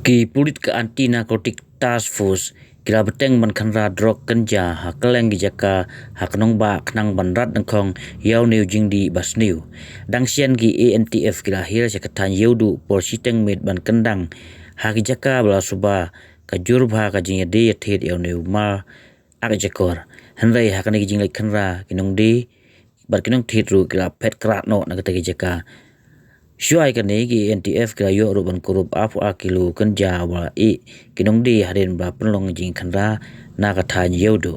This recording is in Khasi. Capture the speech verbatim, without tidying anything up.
Ki pulit ka Anti Narcotic Task Force ki la bteng ban khynra drok kynja ha kylleng ki jaka ha ka nongbah khnang ban rat nyngkhong ïa une u jingdih ba sniew. Dang shen ki A N T F ki la hiar sha ka thaiñ Ïewduh por shiteng miet ban kyndang ha ki jaka ba la suba ka jur bha ka jingïadie ïathied ïa une u mar ak jakor. Hynrei ha kane ka jingleit khynra ki nongdie bad ki nongthied ruh ki la phet krad noh na kata ka jaka. Shuwa ïa kane ki A N T F ki la ïoh ruh ban kurup arphew ar kilo kynja ba la ïeh ki nongdie hadien ba la pynlong jingkhynra na ka thaiñ Ïewduh.